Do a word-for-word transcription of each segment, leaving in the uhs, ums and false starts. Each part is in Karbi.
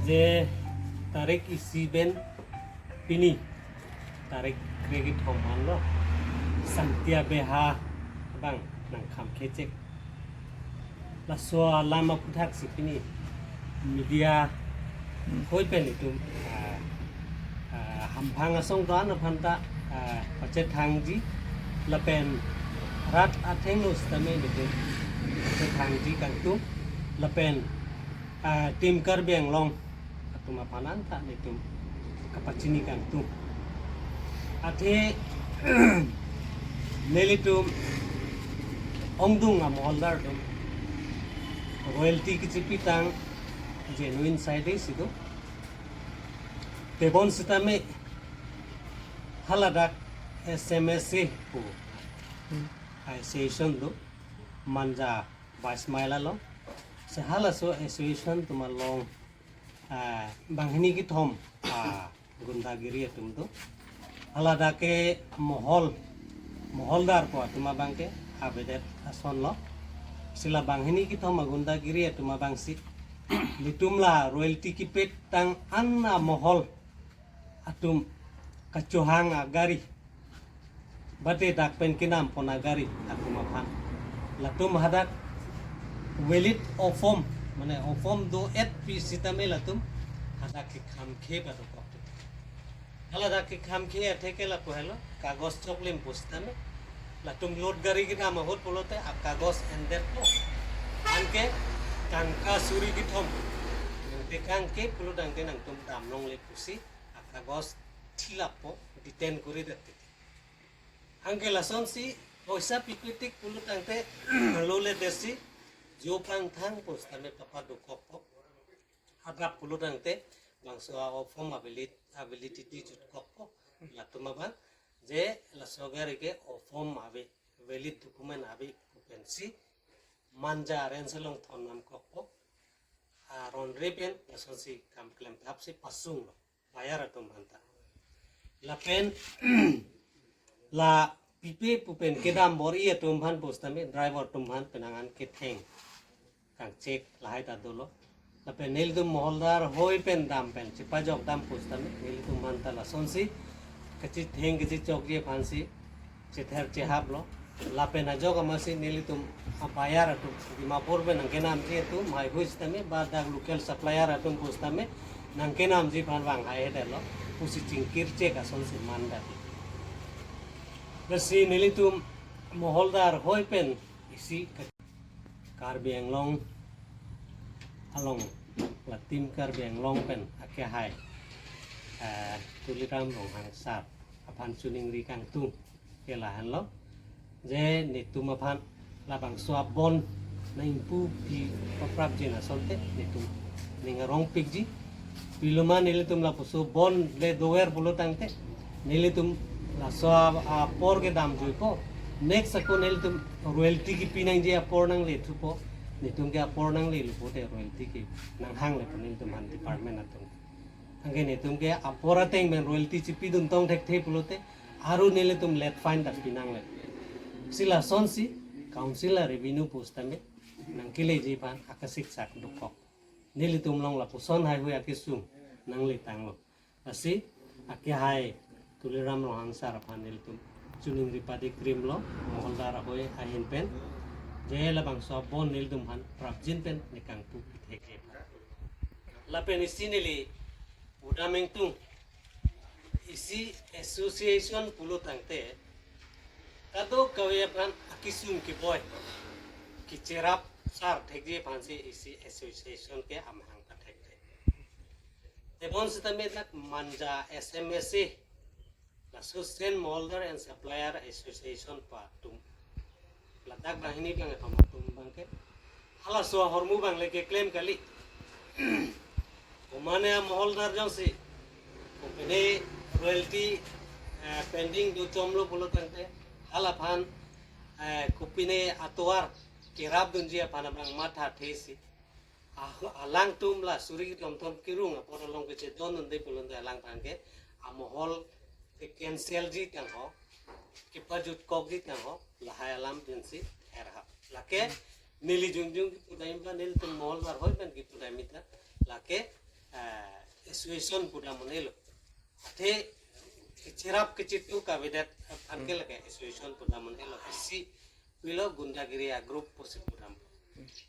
Je tarik isi pen pini, tarik kre kethom anlo, Santia Beha abang nangkham kechek. Laso alam aputhaksi pini media hoi pen itum, ah, ah, hamphang asong do-an aphan ta, ah, pachethangji lapen rat athengno sitame itum pachethangji kangtung lapen, ah, Team Karbi Anglong atum aphan anta nelitum kapachini kangtung. Athe nelitum ongdung amoholdar atum royalty kechipitang genuine side si do. Tebon sitame haladak S M S A pu association do, Manja Vice Maila lo. Si halaso association atum along, ah, banghini kethom, ah, gundagiri atum do. Haladak ke mohol, moholdar pu atum abang ke avedet ason lo. Si la banghini kethom agundagiri atum abangsi nelitum la royalty kepitang an amohol atum kachohang agari, bate dak pen kenam pon agari atum aphan, latum hadak valid ofom, mane ofom do-et pi sitame latum hadak kekham khe padokok. Haladak kekham khe atheke lapu helo, kagos choklim pu sitame, latum load gari kenam ahut pulote akagos endetpo. Anke tangka suri kethom nangtekang ke pulo tangte nangtum dam longle pusi akagos thilappo, detain koridet titi. Anke lasonsi poisa pipetik pulo tangte lole desi jo pangthang pu sitame papadokokpo. Hadak pulo tangte bangso a-ofom avalit-, avalidity jutkokpo. Latum abang je laso gari ke ofom ave, valid document ave pu pensi Manja range along thonnamkokpo. Aron re pen lasonsi kam klemthapsi pasunglo buyer atum aphanta. Lapen la pipe pu pen kedam bor-i atum aphan pu sitame driver atum aphan penang an ketheng kangchek lahai ta dolo. Lapen nelitum moholdar hoi pen dam pen chepajok dam pu sitame nelitum aphanta lasonsi kachetheng kachechokji aphansi chether chehaplo. Lapen ajok amatsi nelitum a-buyer atum Dimapur pen nangkenamji atum haihui sitame ba dak local supplier atum pu sitame nangkenamji aphan vanghaidetlo pusi chingkirchek asonsi mandet. Lasi nelitum moholdar hoi pen isi Karbi Anglong along, la Team Karbi Anglong pen akehai, eh, Tuliram Ronghang sir aphan choningri kangtung ke lahenlo. Je netum aphan labangso a-bond nangpupi paprapjin asonte netum ning arongpikji. Piloma nelitum lapuso bond le dover pulo tangte nelitum laso a-, apor kedam juipo. Next ako nelitum royalty kepi nangji apor nangle thupo. Netum ke apor nangle lupo te royalty ke nanghanglepo nelitum aphan department atum. Anke netum ke apor ateng pen royalty chipidun tong thekthe pulote aru nelitum late fine ta pinangle. Si lasonsi council a-revenue pu sitame nangkeleji aphan akasiksak dokok. Nelitum along lapuson haihui akesung nangletanglo. Lasi akehai Tuliram Ronghang sir aphan nelitum choningri padikrimlo, moholdar ahoi ahin pen. Je labangso a-bond nelitum aphan prapjin pen ne kangpu pithekji aphan. Lapen isi neli pudam ingtung, isi association pulo tangte kadokave aphan akesung keboi kecherap sar thekji aphansi isi association ke amahang pathekthek. Tebon sitame dak Manja S M S A, laso Sand Moholder and Supplier Association pu atum, ladak banghini bang atum atum abangke halaso ahormu abang le keklem kali. Komane amoholdar jongsi kopine royalty, eh, pending do chomlo pulo tangte, halaphan, eh, kopine atovar kerapdunji aphan abang mathathesi, ah, alangtum la suri kethom thom kerung apor along kechedondunde pulote alangphan ke amohol ke cancelji tangho, kepajutkokji tangho, lahai alam pensi therhap. Lake neli jongjong kipudam ta, nelitum moholdar hoi pen kipudam ta. Lake, ah, association pudam un-elo. Athe kecherap kechitu kavedet aphan ke lake association pudam un-elo. Isi pilo gundagiri a-group pusi pudam.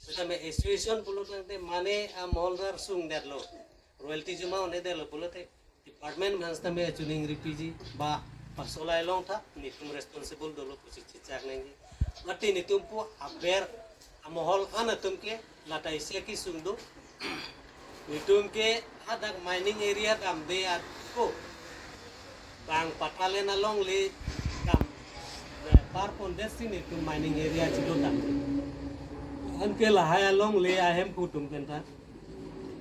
Setame association pulo tangte mane amoholdar sungdetlo, royalty juma un-edetlo pulote department aphan setame chuning ripiji ba pasolai longtha, netum responsible dolo pusi chechak nangji. Mati netum pu aber amohol an atum ke lata isi akesung do. Netum ke hadak mining area damde ako bang patta line along le dam, eh, par pondetsi netum mining area chidota. Anke lahai along le ahemphu atum penta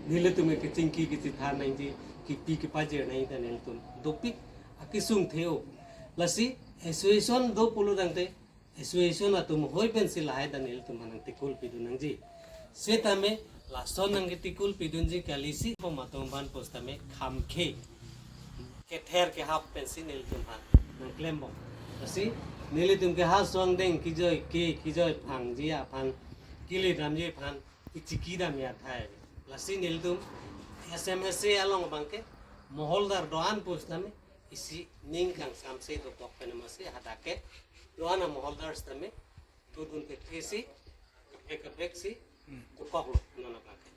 nelitum ke kechingki kechethan nangji, kipi kepajir nangji ta nelitum dopik akesung theo. Lasi association do pulo tangte association atum hoi pensi lahai ta nelitum aphan nangtikul pidun nangji. Setame lason nangketikul pidunji kalisi bom atum aphan pusitame khamkhe kether kehap pensi nelitum aphan nangklembom. Lasi nelitum ke ha suang deng kejoi ke kejoi phangji aphan, kili damji aphan ichiki dam ya thai. Lasi nelitum S M S A along abangke moholdar do-an pusitame isi ning kangsamse dokok pen masi hadak ke do-an amoholdar setame dodun thekthe si, kaprek kaprek si dokoklo non abangke.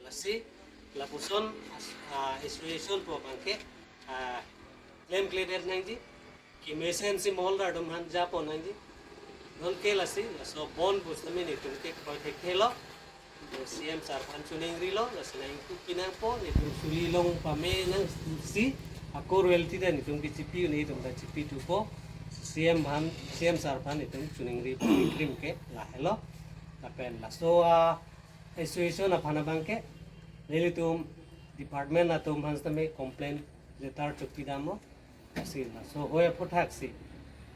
Lasi lapuson as-, ah, association pu abangke, ah, klemkledet nangji, kemesen si moholdar atum aphan japon nangji. Non ke lasi laso bond pusitame netum ke kroi thekthelo. C M sir aphan chuning rilo, lasi nang ingpu pinangpo, netum suli long pame nangsi, ako royalty ta netum ke chipi un-e atum ta chipi thupo. C M aphan, C M sir aphan netum chuning ri krim ke lahelo. Lapen laso a-association aphan abangke nelitum department atum aphan setame complaint letter chokpi damlo. Lasi laso hoi aphuthak si,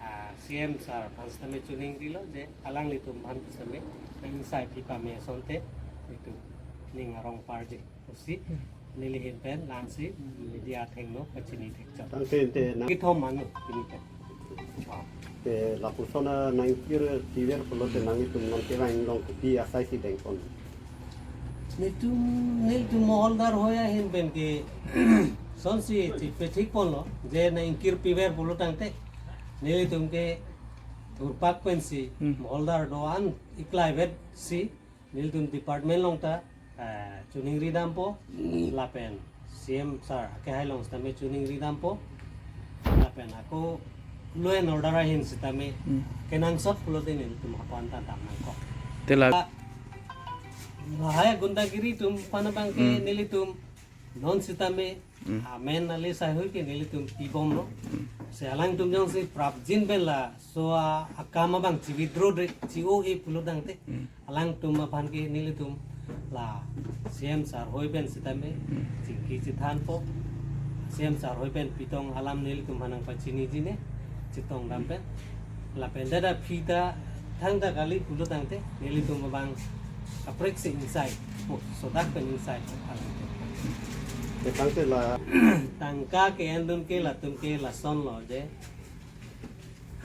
ah, C M sir aphan setame chuning rilo je alanglitum aphan setame nang ingsai pi pame asonte netum ning arong parji pusi neli ahin pen lasi media athengno pachini thekchot. Tangte ante nang kethom manu pini pen. Te lapuson nang ingkir piver pulote nanglitum non kevang along kopi asai si dengpon? Netum, netum moholdar hoi ahin pen ke sonsi chipethik ponlo je nang ingkir piver pulo tangte nelitum ke thurpak pensi Hmm. moholdar do-an iklaivet si nelitum department along ta, eh, chuning ri dampo, lapen C M sir akehai along setame chuning ri dampo, lapen ako law and order ahin setame Hmm. kenangsot pulote nelitum hapan ta dam nangkok. Te la- Lahai gundagiri atum aphan abangke Hmm. nelitum non setame Hmm. amen ale sai hoi ke nelitum pibomlo. Hmm. Se alangtum jongsi prapjin pen laso a-, akam abang chi-withdraw de, chi-o-e pulo tangte. Hmm. Alangtum aphan ke nelitum la C M sir hoi pen setame Hmm. chingki chethanpo. C M sir hoi pen pitong alam nelitum aphan nangpachiniji ne chetong dam pen. Lapen dada phi ta thangta kali pulo tangte nelitum abang kaprek si ingsai. Oh, sodak pen ingsai. Te tangte la tangka ke-endun ke latum ke lasonlo je.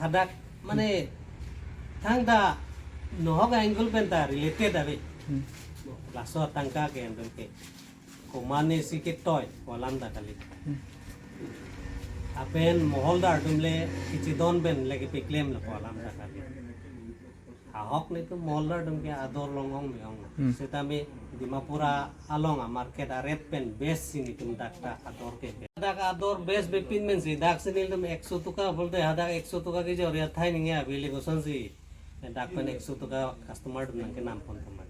Hadak mane thangta nohok angle pen ta related ave. Hmm. Laso tangka ke-endun ke. Komane si ketoi pu alam ta kali. Hmm. Lapen moholdar atum le kechedon pen le kepeklemlo pu alam ta kali. Ahok netum moholdar atum ke ador long-ong me-ong. Hmm. Setame Dimapur along a-market a-rate pen best si netum dak ta ador ke. Dak ador best bepin men si dak si nelitum ekso toka pulote hadak ekso toka kejor athai ningje ave le kosonsi dak pen ekso toka customer atum nangkenam pon teman.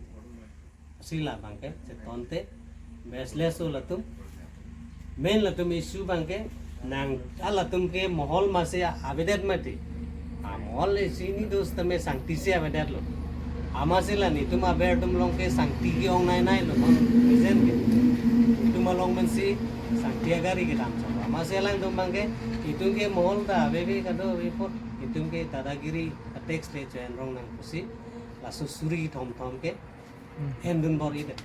Si la abangke chetonte baseless o latum. Main latum issue abangke nang a latum ke mohol masi avedet mati. Amohol le sini dos tame sangti si avedetlo. Amatsi la netum aber atum along ke sangti ke-ong nainai lo non present ke. Netum along mensi sangti agari kedam chok. Amatsi alangtum abangke itum ke mohol ta aveve kado report itum ke dadagiri a-tax le cho-en rong nang pusi laso suri thomthom ke Hmm. endun bor-idet.